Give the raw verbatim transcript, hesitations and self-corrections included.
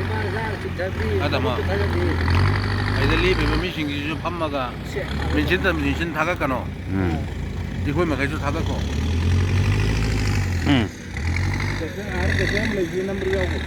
ꯏꯃꯥ ꯆꯥꯛ ꯆꯤꯛꯊꯕꯤ, ꯑꯗ ꯑꯃ ꯃꯕꯨꯛ ꯊꯥꯒꯠꯄꯤ꯫ ꯑꯩꯗ ꯂꯦꯞꯄꯤꯕ ꯃꯤꯁꯤꯡꯁꯤꯁꯨ ꯐꯝꯃꯒ ꯁꯦ, ꯃꯦꯟꯁꯤꯟ ꯇꯝꯁꯤꯟ ꯊꯥꯒꯠꯀꯅꯣ꯫ ꯎꯝ꯫ ꯑꯩꯈꯣꯏ ꯃꯈꯩꯁꯨ ꯊꯥꯒꯠꯈꯣ꯫ ꯎꯝ꯫ ꯀꯩꯁꯨ, ꯑꯥ, ꯀꯩꯁꯨ ꯌꯥꯝ ꯂꯩꯇꯦ, ꯅꯝꯕꯔ ꯌꯥꯎꯕ꯫